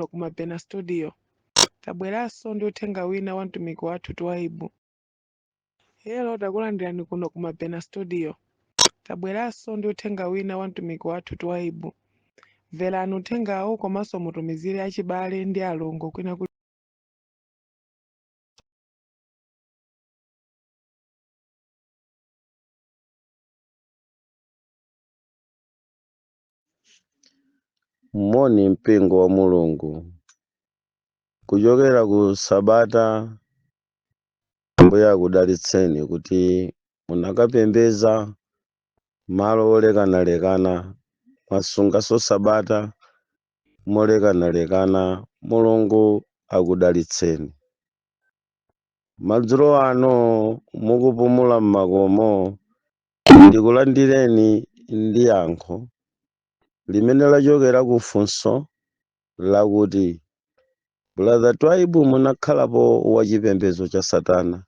Ku Mabena Studio. Tabweranso ndi uthenga wina wa mtumiki wathu Twaibu. Hello, takulandirani kuno ku Mabena Studio. Tabweranso ndi uthenga wina wa mtumiki wathu Twaibu. Mverani uthengawu komanso mutumizire achibale ndi alongo kwina kuli. Moni mpingo wa Mulungu. Kuchokera ku Sabata, Ambuye akudalitseni kuti munakapembeza malo olekanalekana, mwasunganso Sabata molekanalekana. Mulungu akudalitseni. Madzulo ano mukupumula m'makomo, ndikulandireni ndi yankho limene lachokera ku funso lakuti, Brother Twaibu, munakhalapo wa chipembedzo cha Satana.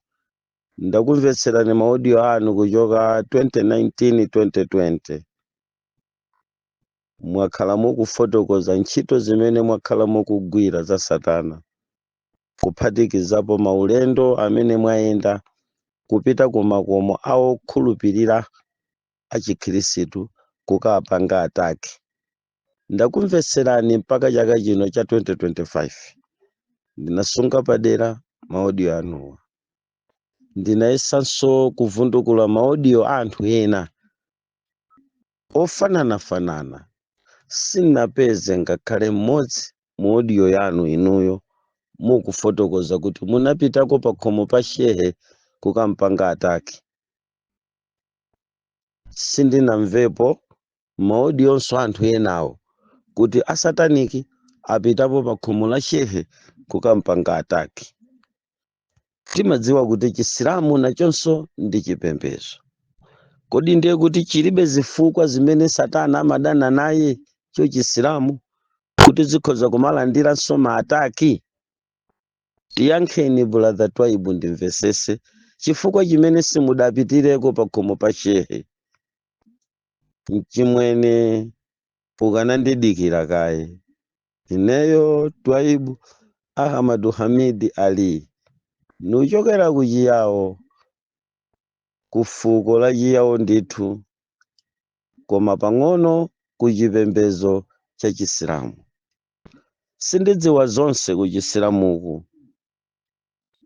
Ndakumvetserani ma audio anu kuchoka 2019 2020. Mwakhala mukufotokoza ntchito zimene mwakhala mukugwira za Satana, kuphatikizapo maulendo amene mwayenda kupita ku makomo a okhulupirira a Chikhirisitu kukapanga attack. Ndakumvetserani mpaka chaka chino cha 2025. Ndinasunga padera ma audio anuwa. Ndinayesanso kuvundukula ma audio a anthu ena ofananafanana, sindinapeze ngakhale mmodzi mu audio yanu inuyo mukufotokoza kuti munapitako pa khomo pa shehe kukampanga attack. Sindinamvepo ma audionso anthu enawo kuti asataniki apitapo pa khomo la shehe kukampanga attack. Timadziwa kuti Chisilamu nachonso ndi chipembedzo. Kodi ndiye kuti chilibe zifukwa zimene Satana amadana naye cho Chisilamu, kuti zikhoza kumalandiranso ma attack? Tiyankheni, Brother Twaibu, ndimvesese chifukwa chimene simudapitireko pa khomo pa shehe. Mchimwene, ukanandidikira kaye. Ineyo Twaibu Ahmadu Hamidi Ali, nuchokera ku Chiyawo, ku fuko la Chiyawo ndithu, koma pang'ono ku chipembedzo cha Chisilamu. Sindidziwa zonse ku Chisilamuku,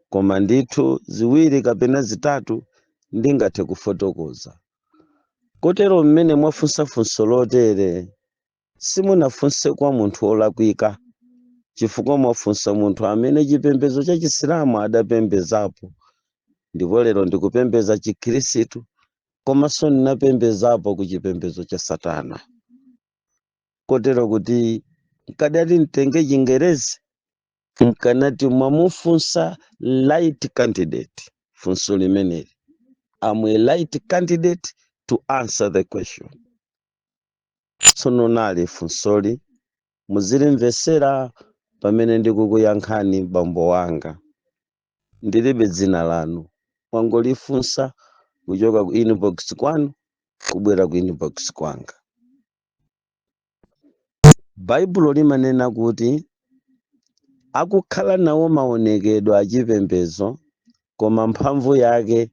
koma ndithu ziwiri kapena zitatu ndingathe kufotokoza. Kotero mmene mwafunsa funso lotere, simunafunse kwa munthu wolakwika, chifukwa mwafunsa munthu amene chipembedzo cha Chisilamu adapembezapo, ndipo lero ndikupembeza Chikhirisitu, komanso ndinapembezapo ku chipembedzo cha Satana. Kotero kuti nkadati mtenge Chingerezi, nkanati mwamufunsa right candidate funso limeneli. I'm a right candidate to answer the question. Tsono nali funsoli, muzilimvesera pamene ndikukuyankhani. Bambo wanga, ndilibe dzina lanu, mwangolifunsa kuchoka ku inbox kwanu kubwera ku inbox kwanga. Baibulo limanena kuti akukhala nawo maonekedwe achipembedzo, koma mphamvu yake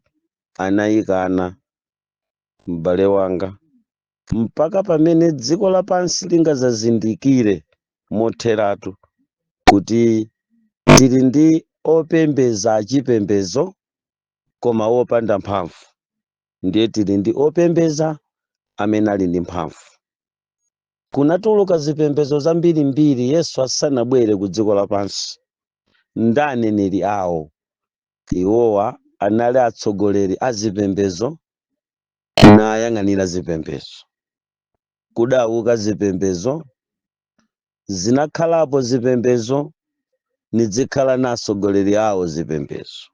anayikana. M'bale wanga, mpaka pamene dziko lapansi lingazazindikire motheratu kuti tili ndi opembeza achipembedzo koma wopanda mphamvu, ndiye tili ndi opembeza amene ali ndi mphamvu. Kunatuluka zipembedzo zambirimbiri Yesu asanabwere ku dziko lapansi ndi aneneri awo. Iwowa anali atsogoleri a zipembedzo nayang'anira zipembedzo. Kudauka zipembedzo, zinakhalapo zipembedzo, nizikhala na atsogoleri awo zipembedzo,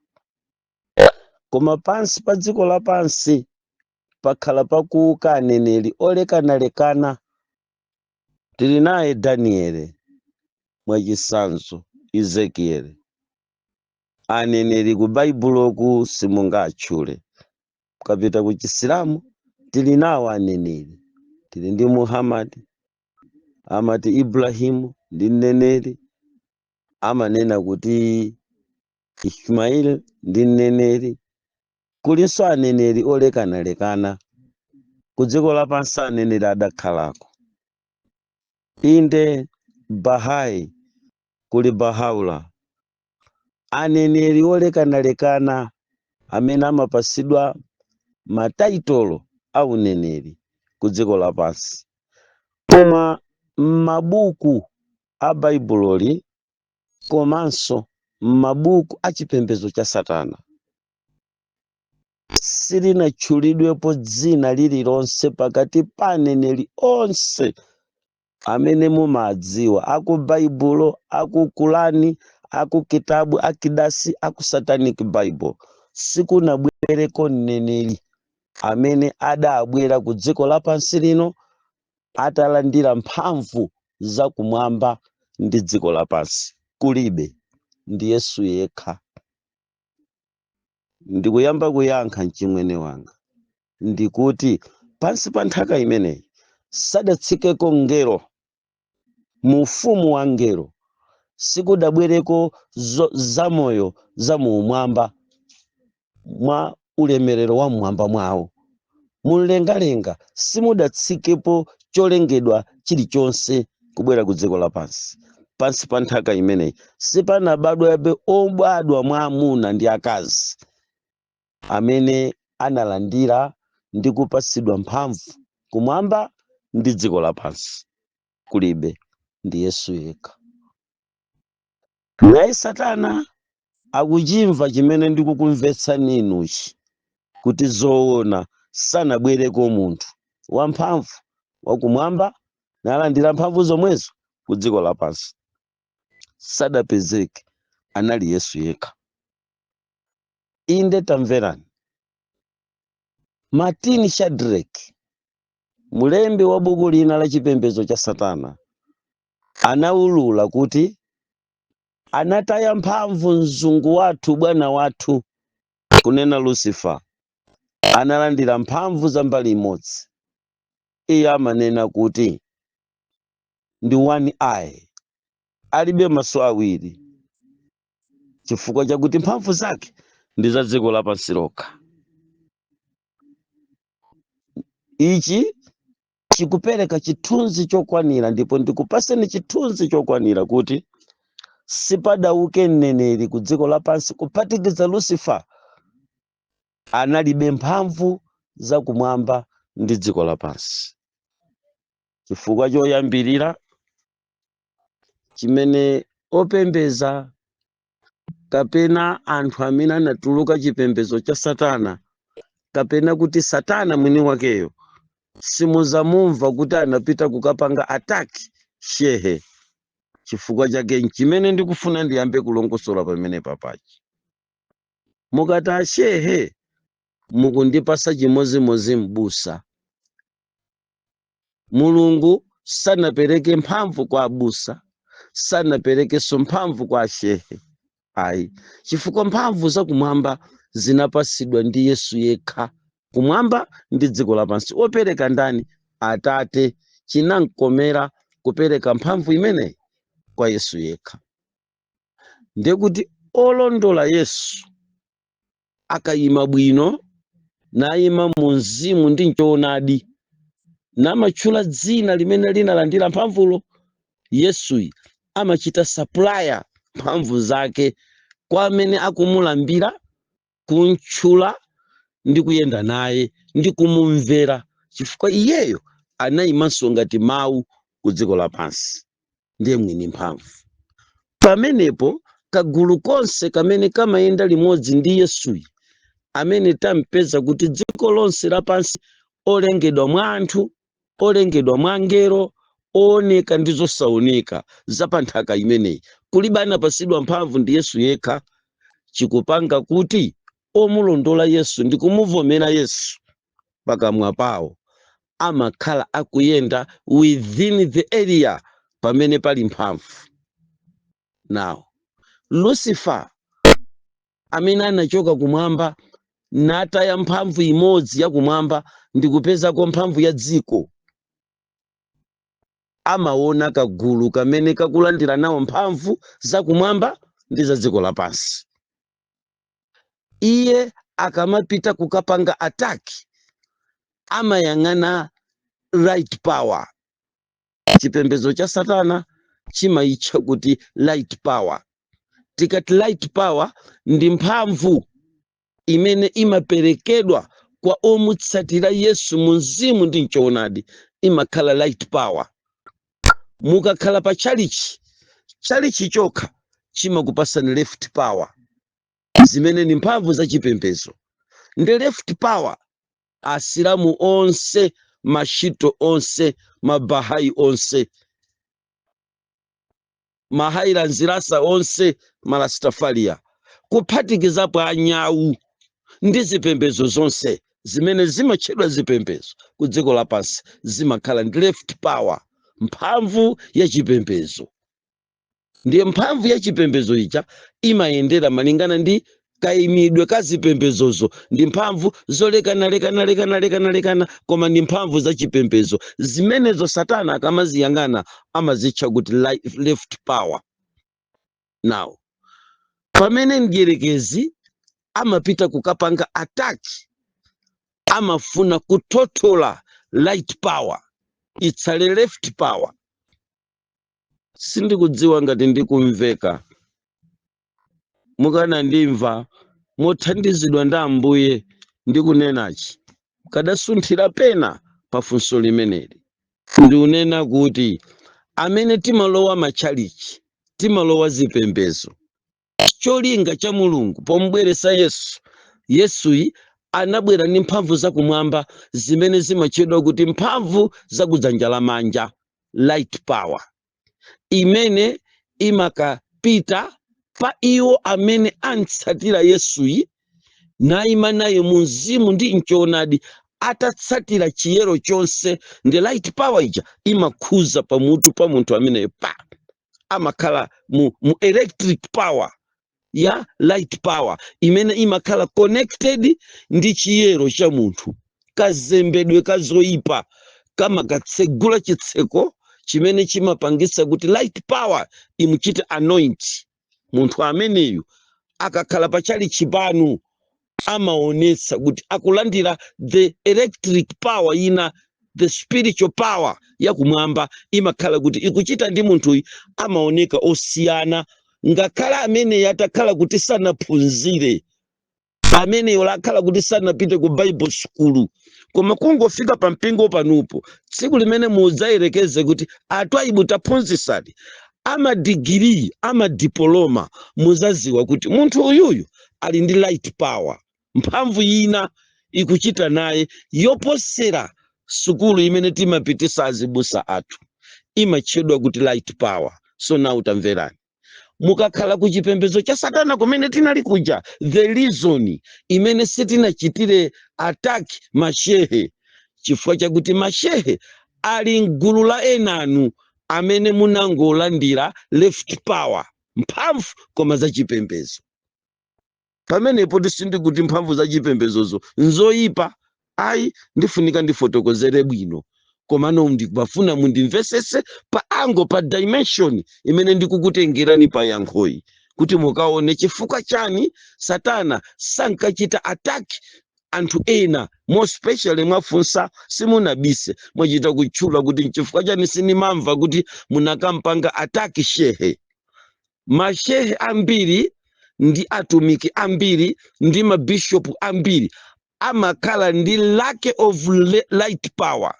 koma pansi pa dziko lapansi pakhala pakuuka aneneri olekanalekana. Tili naye Daniele mwachisanzo, Ezekieli. Aneneri ku Baibuloku simungatchule. Ukapita ku Chisilamu tili nawo aneneri, tili ndi Muhammad, amati Ibrahimu ndi mneneri. Amanena kuti Ismail ndi mneneri. Kulinso aneneri olekanalekana ku dziko lapansi, aneneri adakhalako. Inde, Bahai, kuli Bahaula, aneneri olekanalekana amene amapasidwa mataitolo a uneneri ku dziko lapansi. Koma m'mabuku a Baibuloli komanso m'mabuku a chipembedzo cha Satana silinatchulidwepo dzina lililonse pakati pa aneneri onse amene mumadziwa, aku Baibulo, aku Kulani, aku Kitabu Akidasi, aku Satanic Bible. Sikunabwereko mneneri amene adabwera ku dziko lapansi lino atalandira mphamvu zakumwamba ndi dziko lapansi. Kulibe, ndi Yesu yekha. Ndikuyamba kuyankha, mchimwene wanga, ndikuti pansi pa nthaka imeneyi sadatsikeko ngelo. Mu ufumu wa ngelo sikudabwereko zamoyo za muumwamba mwa ulemerero wa mmwamba mwawo. Mumlengalenga simudatsikepo cholengedwa chilichonse kubwera ku dziko lapansi. Pansi pa nthaka imeneyi sipanabadwebe obadwa mwa amuna ndi akazi amene analandira ndi kupatsidwa mphamvu kumwamba ndi dziko lapansi. Kulibe, ndi Yesu yekha. Naye Satana akuchimva chimene ndikukumvetsani inuchi, kuti zoona sanabwereko munthu wamphamvu wakumwamba nalandira mphamvu zomwezo ku dziko lapansi. Sadapezeke, anali Yesu yekha. Inde, tamverani, Martin Shadrack, mulembi wa buku lina la chipembedzo cha Satana, anawulula kuti anataya mphamvu mzungu wathu, bwana wathu, kunena Lucifer, analandira mphamvu za mbali imodzi. Iye amanena kuti ndi one eye, alibe maso awiri, chifukwa chakuti mphamvu zake ndi za dziko lapansi lokha. Ichi chikupereka chithunzi chokwanira, ndipo ndikupaseni chithunzi chokwanira kuti sipadauke mneneri ku dziko lapansi kuphatikiza Lucifer analibe mphamvu zakumwamba ndi dziko lapansi. Chifukwa choyambirira chimene opembeza kapena anthu amene anatuluka chipembedzo cha Satana, kapena kuti Satana mwini wakeyo, simuzamumva kuti anapita kukapanga attack shehe. Chifukwa chake nchimene ndikufuna ndiyambe kulongosola pamene papachi. Mukati ashehe, mukundipasa chimozimozi mbusa. Mulungu sanapereke mphamvu kwa abusa, sanaperekenso mphamvu kwa ashehe, ayi, chifukwa mphamvu zakumwamba zinapasidwa ndi Yesu yekha. Kumwamba ndi dziko lapansi opereka ndani? Atate. Chinamkomera kupereka mphamvu imeneyi kwa Yesu yekha. Ndekuti olondola Yesu akayima bwino, nayima mu mzimu ndi mchoonadi, namatchula dzina limene linalandira mphamvulo, Yesuyi amachita supply mphamvu zake kwa amene akumulambira, kuntchula ndi kuyenda naye ndi kumumvera, chifukwa iyeyo anayimanso ngati mawu ku dziko lapansi, ndiye mwini mphamvu. Pamenepo kagulu konse kamene kamayenda limodzi ndi Yesuyi, amene tampeza kuti dziko lonse lapansi, olengedwa mwa anthu, olengedwa mwa angelo, ooneka ndi zosaoneka za pa nthaka imeneyi, kulibe anapasidwa mphamvu, ndi Yesu yekha. Chikupanga kuti omulondola Yesu ndi kumuvomera Yesu pakamwa pawo amakhala akuyenda within the area pamene pali mphamvu. Now, Lucifer amene anachoka kumwamba nataya mphamvu imodzi yakumwamba ndi kupezako mphamvu ya dziko, Amaona kagulu kamene kakulandira nawo mphamvu zakumwamba ndi za dziko lapansi. Iye akamapita kukapanga attack, amayang'ana right power. Chipembedzo cha satana chimayitcha kuti light power. Tikati light power, ndi mphamvu imene imaperekedwa kwa omutsatira Yesu mu mzimu ndi mchoonadi, imakhala light power. Mukakhala pa chalichi, chalichi chokha chimakupasani left power, zimene ni mphamvu za chipembedzo. Ndi left power, Asilamu onse, Mashito onse, Mabahai onse, Mahailanzirasa onse, Marastafaria, kuphatikizapo anyawu ndi zipembedzo zonse zimene zimatchedwa zipembedzo ku dziko lapansi, zimakhala ndi left power, mphamvu ya chipembedzo. Ndiye mphamvu ya chipembedzo ija imayendera malingana ndi kayimidwe ka zipembedzozo. Ndi mphamvu zolekana lekana lekana lekana lekana, koma ndi mphamvu za chipembedzo zimenezo. Satana akamaziyang'ana amazitcha kuti left power. Now, pamene mdierekezi amapita kukapanga attack, amafuna kuthothola light power, itsale left power. Sindikudziwa ngati ndikumveka. Mukanandimva mothandizidwa ndi Ambuye ndikunenachi, kadasunthira pena pafunso limeneli. Ndikunena kuti amene timalowa matchalichi, timalowa zipembedzo, cholinga cha Mulungu pomubweresa Yesu, Yesuyi anabwera ndi mphamvu zakumwamba zimene zimatchedwa kuti mphamvu zakudzanja lamanja, light power, imene imakapita pa iwo amene antsatira Yesuyi nayima naye mu mzimu ndi mchoonadi, atatsatira chiyero chonse. Ndi light power ija imakhuza pamutu pa munthu ameneyo, pa amakhala mu electric power ya light power imene imakhala connected ndi chiyero cha munthu. Kazembedwe kazoyipa kamakatsegula chitseko chimene chimapangisa kuti light power imuchite anoint munthu ameneyu. Akakhala pachali chipanu, amaonetsa kuti akulandira the electric power ina, the spiritual power yakumwamba imakhala kuti ikuchita ndi munthuyu. Amaoneka osiyana, ngakhale amene atakhala kuti sanaphunzire, ameneyo lakhala kuti sanapite ku Bible school, koma kungofika pa mpingo panupo, tsiku limene mudzayerekeze kuti atwaibu taphunzitsani, amadigiri, amadipoloma, muzaziwa kuti munthu uyuyu ali ndi light power, mphamvu ina ikuchita naye yoposera sukulu imene timapitisa azibusa athu, imatchedwa kuti light power. So now tamverani, mukakhala ku chipembedzo cha satana kumene tinali kuja, the reason imene sitinachitire attack mashehe, chifukwa chakuti mashehe ali mgulu la enanu amene munangolandira left power, mphamvu koma za chipembedzo. Pamenepo tisindikuti mphamvu za chipembedzozo nzoyipa, ayi. Ndifunika ndifotokozere bwino, komano ndikufuna mundimvesese pa angle, pa dimension imene ndikukutengerani pa yankhoyi, kuti mukaone chifukwa chani satana sankachita attack anthu ena. More especially mwafunsa, simunabise, mwachita kutchula kuti nchifukwa chani sinimamva kuti munakampanga attack shehe. Mashehe ambiri ndi atumiki ambiri ndi mabishopu ambiri amakhala ndi lack of light power,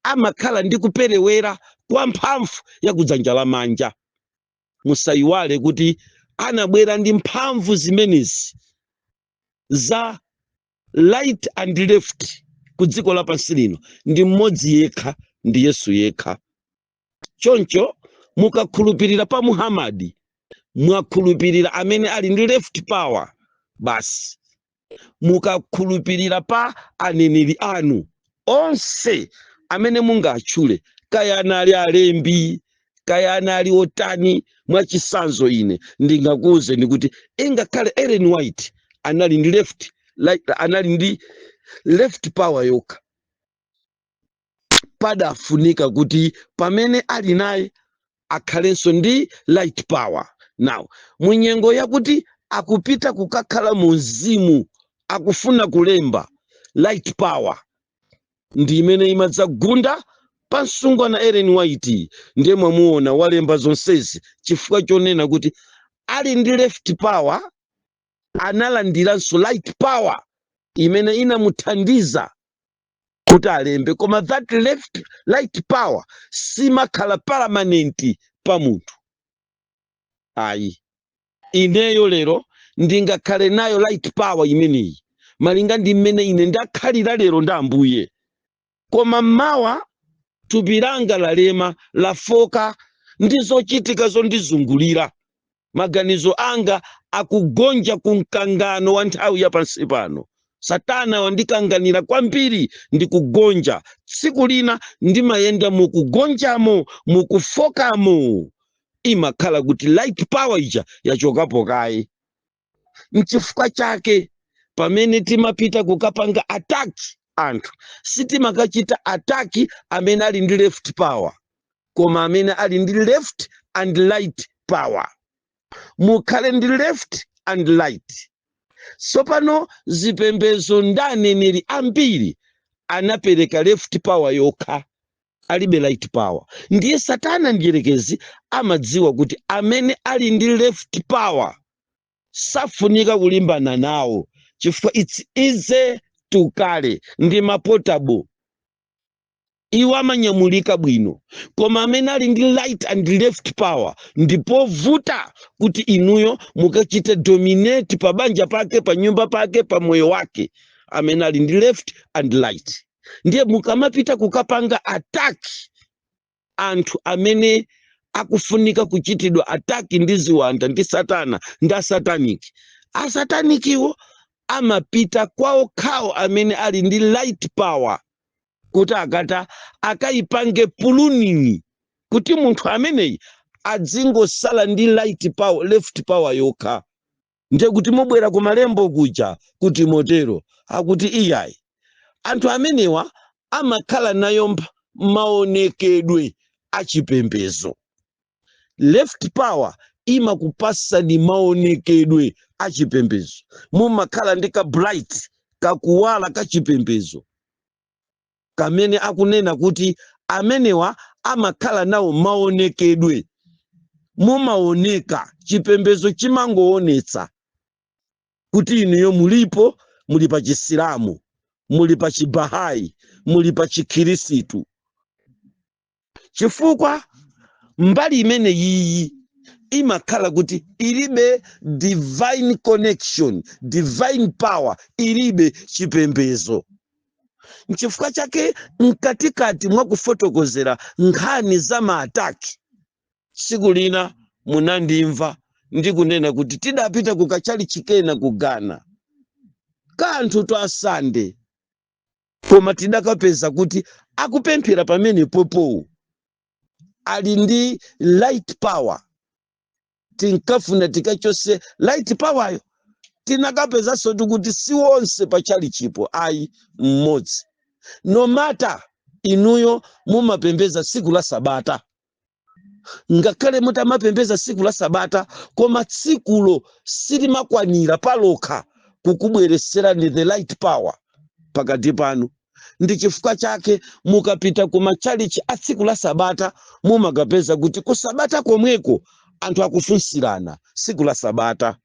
amakhala ndi kuperewera kwa mphamvu ya kudzanja lamanja. Musayiwale kuti anabwera ndi mphamvu zimenezi za right and left ku dziko lapansi lino ndi mmodzi yekha, ndi Yesu yekha. Choncho mukakhulupirira pa Muhamadi, mwakhulupirira amene ali ndi left power basi. Mukakhulupirira pa aneneri anu onse amene mungatchule, kaya anali alembi, kaya anali otani, mwachisanzo ine ndingakuwuzeni kuti ingakhale Ellen White anali ndi left, like, anali ndi left power yokha. Padafunika kuti pamene ali naye akhalenso ndi light power. Now, munyengo yakuti akupita kukakhala mu mzimu, akufuna kulemba, light power ndi imene imadzagunda pa msungwana Ellen White. Ndiye mwamuona walemba zonsezi chifukwa chonena kuti ali ndi left power, analandiranso light power imene inamuthandiza kuti alembe. Koma that left light power simakhala permanent pa munthu, ayi. Ineyo lero ndingakhale nayo light power imeneyi malinga ndi mmene ine ndakhalira lero ndi Ambuye, koma mmawa thupi langa lalema, lafoka ndi zochitika zondizungulira, maganizo anga akugonja ku mkangano wa nthawi ya pansi pano, Satana wandikanganira kwambiri, ndikugonja. Tsiku lina ndimayenda mukugonjamo, mukufokamo, imakhala kuti light power ija yachokapo kaye. Nchifukwa chake pamene timapita kukapanga attack anthu, sitimakachita attack amene ali ndi left power, koma amene ali ndi left and light power. Mukhale ndi left and right. Tsopano zipembedzo ndi aneneri ambiri anapereka left power yokha, alibe light power. Ndiye Satana ndiyerekezi amadziwa kuti amene ali ndi left power safunika kulimbana nawo, chifukwa it's easy to carry, ndi ma portable, iwo amanyamulika bwino. Koma amene ali ndi right and left power, ndipovuta kuti inuyo mukachite dominate pa banja pake, pa nyumba pake, pa moyo wake, amene ali ndi left and right. Ndiye mukamapita kukapanga attack anthu amene akufunika kuchitidwa attack ndi ziwanda ndi Satana ndi asataniki, asatanikiwo amapita kwawo khawo amene ali ndi light power kuti akata akayipange pruning, kuti munthu ameneyi adzingosala ndi light power, left power yokha. Ndiye kuti mubwera ku malembo kuja kuti motero akuti iyayi, anthu amenewa amakhala nayo maonekedwe achipembezo. Left power imakupasani maonekedwe achipembezo, mumakhala ndi ka bright, kakuwala kachipembezo kamene akunena kuti amenewa amakhala nawo maonekedwe, mumaoneka, chipembezo chimangoonetsa kuti inuyo mulipo, muli pa Chisilamu, muli pa Chibahai, muli pa Chikhirisitu, chifukwa mbali imene yiyi imakhala kuti ilibe divine connection, divine power, ilibe chipembezo. Nchifukwa chake mkatikati mwa kufotokozera nkhani za ma attack, tsiku lina munandimva ndikunena kuti tidapita ku kachali chikena ku Ghana, kanthu twa Sande, koma tidakapeza kuti akupemphera pamene popo ali ndi light power. Tinkafuna tikachose light power yo, tinakapezanso tikuti si wonse pachalichipo ayi, mmodzi. No matter inuyo mumapembeza tsiku la Sabata, ngakhale mutamapembeza tsiku la Sabata, koma tsikulo silimakwanira palokha kukubwereserani the light power pakati panu. Ndi chifukwa chake mukapita ku machalichi a tsiku la Sabata, mumakapeza kuti ku Sabata komweko anthu akufunsirana tsiku la Sabata,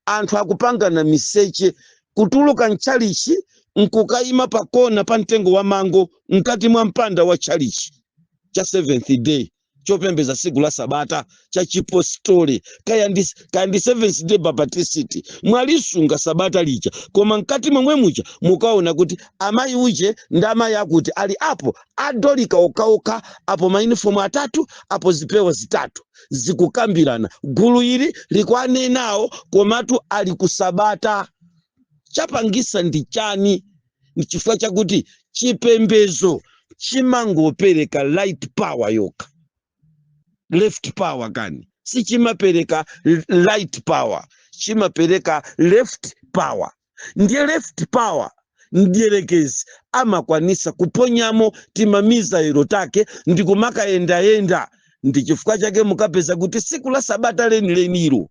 anthu akupangana miseche, kutuluka mchalichi nkukayima pakona pa mtengo wa mango mkati mwa mpanda wa chalichi cha Seventh Day chopembeza tsiku la Sabata cha Chipostori, kaya ndi Seventh Day Baptist, mwalisunga Sabata lija, koma mkati momwe muja mukaona kuti amayi uje ndi amayi akuti ali apo, adolika okhaokha apo, mayunifomu atatu apo, zipewa zitatu, zikukambirana, gulu ili likwanenawo, komatu ali ku Sabata. Chapangisa ndi chani? Nchifukwa chakuti chipembezo chimangopereka light power yokha, left power kani sichimapereka light power, chimapereka left power. Ndiye left power Mdierekezi amakwanisa kuponyamo timamizairo take ndi kumakayendayenda. Ndi chifukwa chake mukapeza kuti tsiku la sabata lenilenilo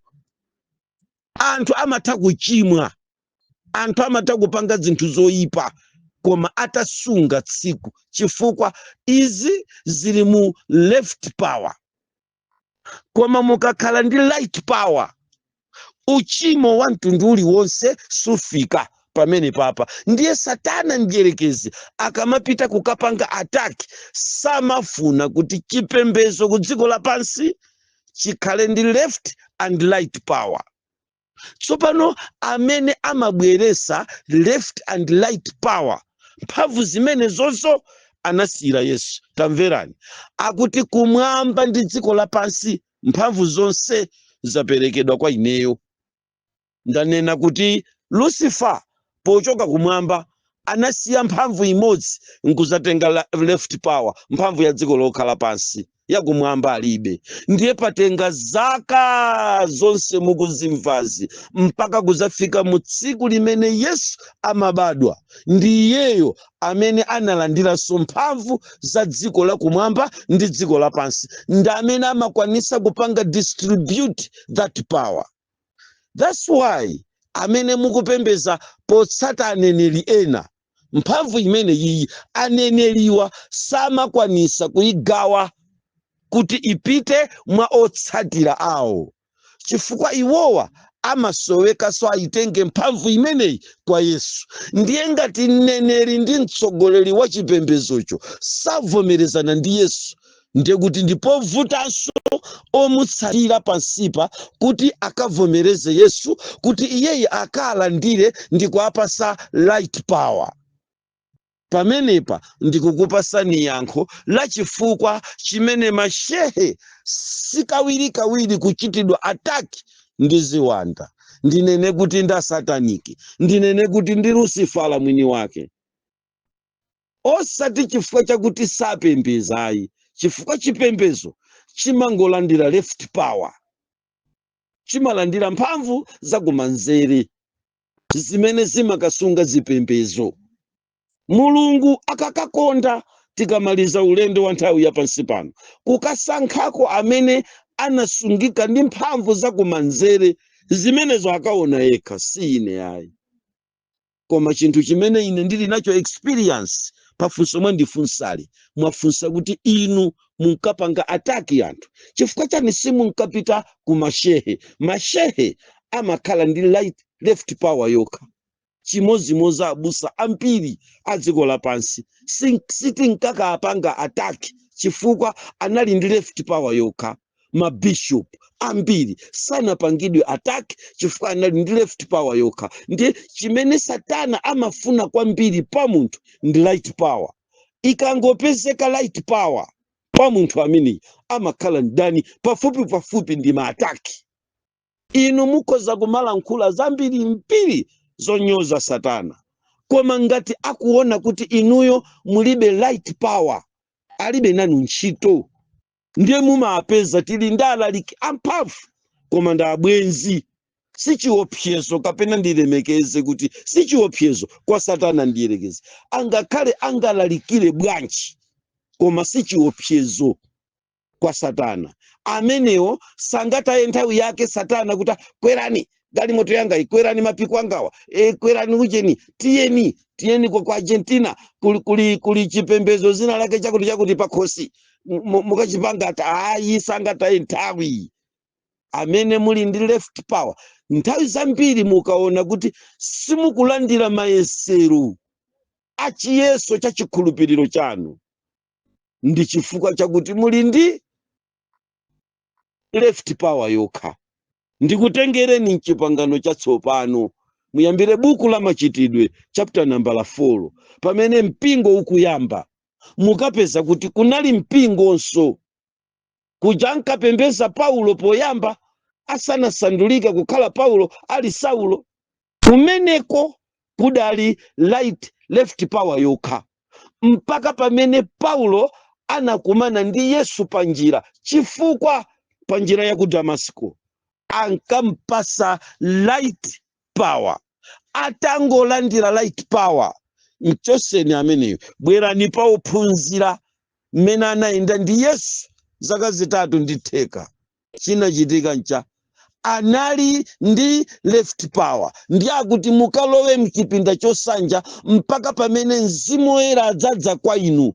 anthu amatha kuchimwa, anthu amatha kupanga zinthu zoyipa, koma atasunga tsiku, chifukwa izi zili mu left power. Koma mukakhala ndi right power, uchimo wa mtundu uliwonse sufika pamene papa. Ndiye Satana mdierekezi akamapita kukapanga attack, samafuna kuti chipembedzo ku dziko lapansi chikhale ndi left and right power. Tsopano amene amabweresa left and right power, mphamvu zimene zonso anasiyira Yesu. Tamverani, akuti kumwamba ndi dziko lapansi mphamvu zonse zaperekedwa kwa ineyo. Ndanena kuti Lucifer pochoka kumwamba anasiya mphamvu imodzi nkuzatenga left power, mphamvu ya dziko lokhala pansi. Yakumwamba alibe. Ndiye patenga zaka zonse mukuzimvazi mpaka kuzafika mu tsiku limene Yesu amabadwa, ndi iyeyo amene analandiranso mphamvu za dziko lakumwamba ndi dziko lapansi, ndi amene amakwanisa kupanga distribute that power. That's why amene mukupembeza potsata aneneri ena, mphamvu imene iyi aneneriwa samakwanisa kuyigawa kuti ipite mwa otsatira awo, chifukwa iwowa amasowekanso ayitenge mphamvu imeneyi kwa Yesu. Ndiye ngati mneneri ndi mtsogoleri wa chipembezocho savomerezana ndi Yesu, ndiye kuti ndipovutanso omutsatira pansipa kuti akavomereze Yesu kuti iyeyi akalandire ndi kuapasa right power. Pamenepa ndikukupasani yankho la chifukwa chimene mashehe sikawirikawiri kuchitidwa attack ndi ziwanda, ndinene kuti ndi asataniki, ndinene kuti ndi Lusifala mwini wake, osati chifukwa chakuti sapembezayi, chifukwa chipembezo chimangolandira left power, chimalandira mphamvu zakumanzere zimene zimakasunga zipembezo. Mulungu akakakonda, tikamaliza ulendo wa nthawi ya pansi pano, kukasankhako amene anasungika ndi mphamvu zakumanzere zimenezo, akaona yekha, si ine ayi. Koma chinthu chimene ine ndili nacho experience pafunso mwandifunsali, mwafunsa kuti inu munkapanga attack anthu chifukwa chani simunkapita ku mashehe? Mashehe amakhala ndi right, left power yokha, chimozimozi abusa ambiri a dziko lapansi sitinkakapanga attack chifukwa anali ndi left power yokha. Mabishop ambiri sanapangidwe attack chifukwa anali ndi left power yokha. Ndiye chimene Satana amafuna kwambiri pa munthu ndi right power. Ikangopezeka right power pa munthu ameneyi, amakhala mdani pafupi pafupi ndi ma attack. Inu mukhoza kumalankhula zambiri mbiri zonyoza Satana, koma ngati akuona kuti inuyo mulibe right power, alibe nanu ntchito. Ndiye mumapeza tili ndi alaliki amphamvu, koma ndi abwenzi. Si chiopsezo, kapena ndilemekeze kuti si chiopsezo kwa Satana ndiyelekeze. Angakhale angalalikire bwanji, koma si chiopsezo kwa Satana. Amenewo sangataye nthawi yake Satana kuti kwerani galimoto yanga, ikwerani mapiko angawa, kwerani ucheni, tiyeni tiyeni kwa Argentina kuli chipembedzo zina lake chakuti chakuti pakhosi mukachipanga ati ayi, sangataye nthawi. Amene muli ndi left power, nthawi zambiri mukaona kuti simukulandira mayesero achiyeso cha chikhulupiriro chanu, ndi chifukwa chakuti muli ndi left power yokha. Ndikutengereni mchipangano chatsopano, muyambire buku la Machitidwe chapter number 4, pamene mpingo ukuyamba. Mukapeza kuti kunali mpingonso kuja ankapembeza Paulo poyamba asanasandulike kukhala Paulo, ali Saulo. Kumeneko kudali right left power yokha mpaka pamene Paulo anakumana ndi Yesu pa njira, chifukwa pa njira ya ku Damasiko ankampasa right power. Atangolandira right power, Mchoseni ameneyo, bwerani pa ophunzira mmene anayenda ndi Yesu zaka 3 ndi theka. Chinachitika ncha anali ndi left power, ndi akuti mukalowe mchipinda chosanja mpaka pamene Mzimu Woyera adzadza kwa inu.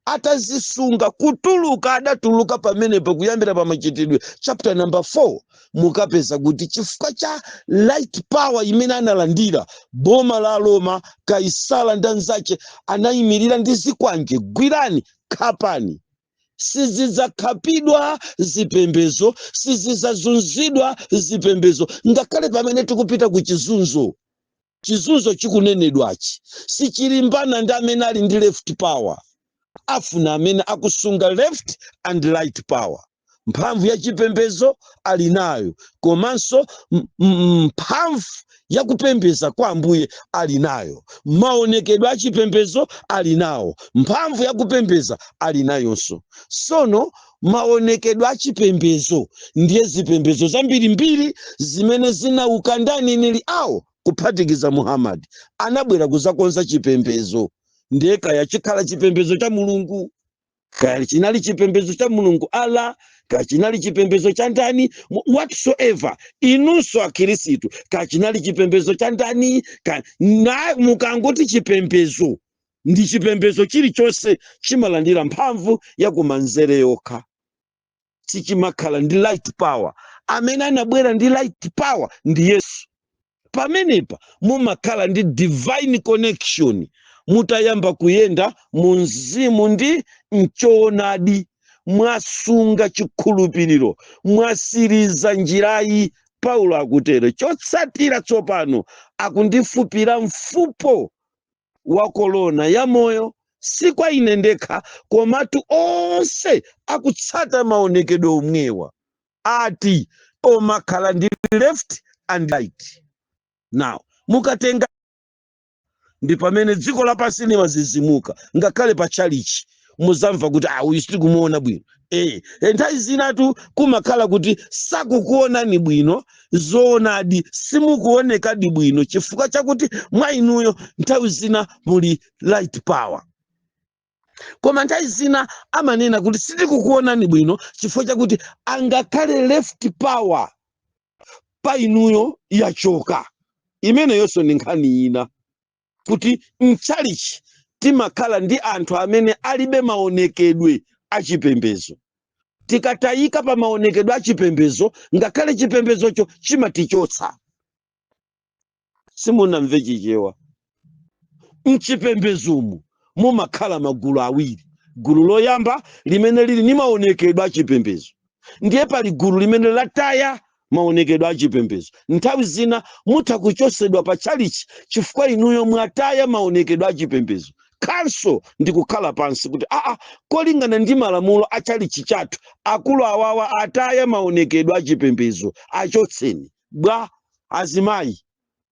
Atazisunga, kutuluka adatuluka pamenepo. Kuyambira pa Machitidwe chapter number 4, mukapeza kuti chifukwa cha right power imene analandira, boma la Roma, Kaisala ndi anzace anayimirira ndi zikwanje, "Gwirani, khapani." Sizidzakhapidwa zipembezo, sizidzazunzidwa zipembezo. Ngakhale pamene tikupita ku chizunzo, chizunzo chikunenedwachi sichilimbana ndi amene ali ndi left power. Afuna amene akusunga left and right power. Mphamvu ya chipembezo ali nayo, komanso mphamvu ya kupembeza kwa Ambuye ali nayo. Maonekedwe a chipembezo ali nawo, mphamvu ya kupembeza ali nayonso. Sono maonekedwe a chipembezo ndiye zipembezo zambirimbiri zimene zinauka ndi aneneri awo, kuphatikiza Muhammad, anabwera kuzakonza chipembezo. Ndiye kaya chikhala chipembezo cha Mulungu, kaya chinali chipembedzo cha Mulungu Allah, kaya chinali chipembedzo cha ndani, whatsoever. Inunso Akhirisitu, kaya chinali chipembedzo cha ndani, na mukangoti chipembedzo ndi chipembedzo chilichonse, chimalandira mphamvu ya kumanzere yokha, sichimakhala ndi right power. Amene anabwera ndi right power ndi Yesu. Pamenepa mumakhala ndi divine connection. Mutayamba kuyenda mu mzimu ndi mchoonadi, mwasunga chikhulupiriro, mwasiriza njirayi, Paulo akutero. Chotsatira tsopano akundifupira mfupo wa kolona ya moyo, si kwa ine ndekha, komatu onse akutsata maonekedwe omwewa, ati omakhala ndi left and right. Now mukatenga, ndi pamene dziko lapansi limazizimuka. Ngakhale pa chalichi muzamva kuti, "Ah, uyu sitikumuona bwino." Nthawi zinatu kumakhala kuti sakukuonani bwino. Zoonadi, simukuonekadi bwino chifukwa chakuti mwa inuyo nthawi zina muli right power, koma nthawi zina amanena kuti sitikukuonani bwino chifukwa chakuti angakhale left power pa inuyo yachoka. Imeneyonso ndi nkhani ina, kuti mchalichi timakhala ndi anthu amene alibe maonekedwe achipembezo. Tikatayika pa maonekedwe achipembezo, ngakhale chipembezocho chimatichotsa. Simunamve Chichewa. Mchipembezomu mumakhala magulu awiri: gulu loyamba limene lili ndi maonekedwe achipembezo, ndiye pali gulu limene lataya maonekedwe achipembezo. Nthawi zina mutha kuchosedwa pa chalichi chifukwa inuyo mwataya maonekedwe achipembezo. Khanso ndi kukhala pansi kuti, "Aa, kolingana ndi malamulo a chalichi chathu, akulu awawa ataya maonekedwe achipembezo, achotseni." Bwa azimayi,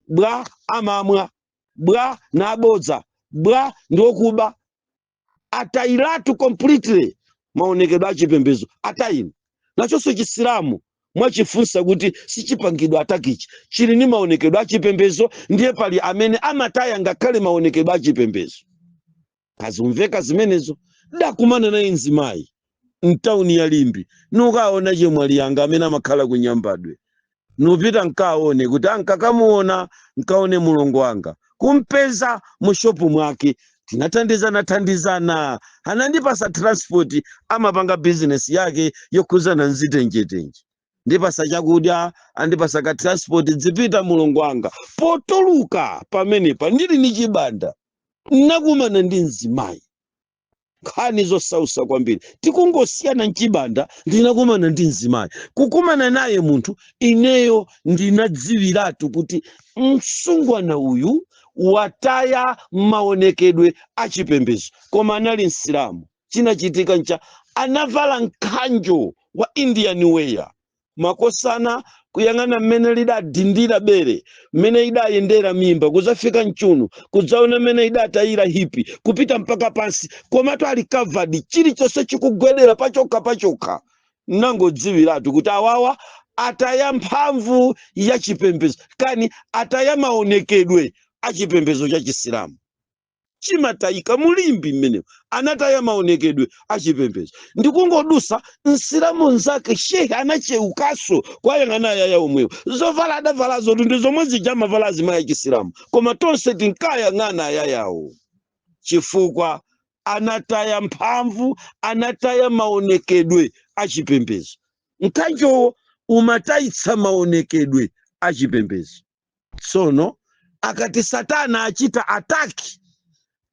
bwa amamwa, bwa nabodza, bwa ndi okuba, atayiratu completely maonekedwe achipembezo, atayini. Nachonso Chisilamu mwachifunsa kuti sichipangidwa attack ichi, chili ndi maonekedwe achipembezo. Ndiye pali amene amataya ngakhale maonekedwe achipembezo. Kazimveka zimenezo. Dakumana naye mzimayi mtawuni ya Limbi, nukaona chemwali yanga amene amakhala ku Nyambadwe. Nupita nkaone kuti ankakamuona, nkaone mulongo wanga, kumpeza mu shopu mwake. Tinathandizana thandizana, anandipasa transport. Amapanga business yake yokhuzana nzitenjetenje. Ndipasa chakudya, andipasa ka transport, dzipita mulongo wanga. Potuluka pamenepa, ndili ni chibanda, nakumana ndi mzimayi. Nkhani zosausa kwambiri. Tikungosiyana mchibanda, ndinakumana ndi mzimayi. Kukumana naye munthu, ineyo ndinadziwiratu kuti msungwana uyu wataya maonekedwe achipembedzo, koma anali Msilamu. Chinachitika ncha anavala mkhanjo wa Indian wear, makosana. Kuyang'ana mmene lidadindira bere, mmene idayendera mimba kudzafika mchuno, kudzaona mmene idatayira hip kupita mpaka pansi, komatu ali covered, chilichonse chikugwedera pachokha pachokha. Nangodziwiratu kuti awawa ataya mphamvu ya chipembedzo, kani ataya maonekedwe a chipembedzo cha Chisilamu. Chimatayika mulimbi mmenemo. Anataya maonekedwe achipembedzo ndikungodusa msilamu nzake shehe anacheukaso kwayang'ana ayaya omwewo. Zovala adavalazo ndi zomwe zija amavala azimayi achisilamu, koma tonse tinkayang'ana ayayawo chifukwa anataya mphamvu, anataya maonekedwe achipembedzo. Mkanjowo umatayitsa maonekedwe achipembedzo. Tsono akati Satana achita attack,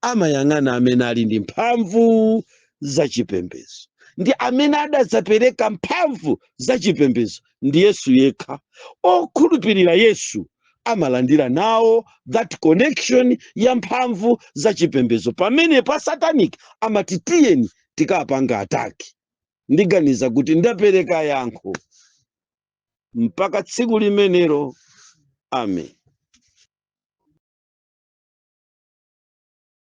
amayang'ana amene ali ndi mphamvu zachipembedzo, ndi amene adadzapereka mphamvu zachipembedzo ndi Yesu yekha. Okhulupirira Yesu amalandira nawo that connection ya mphamvu zachipembedzo. Pamene pa satanic amati, "Tiyeni tikapanga attack." Ndiganiza kuti ndapereka yankho. Mpaka tsiku limenelo, amen.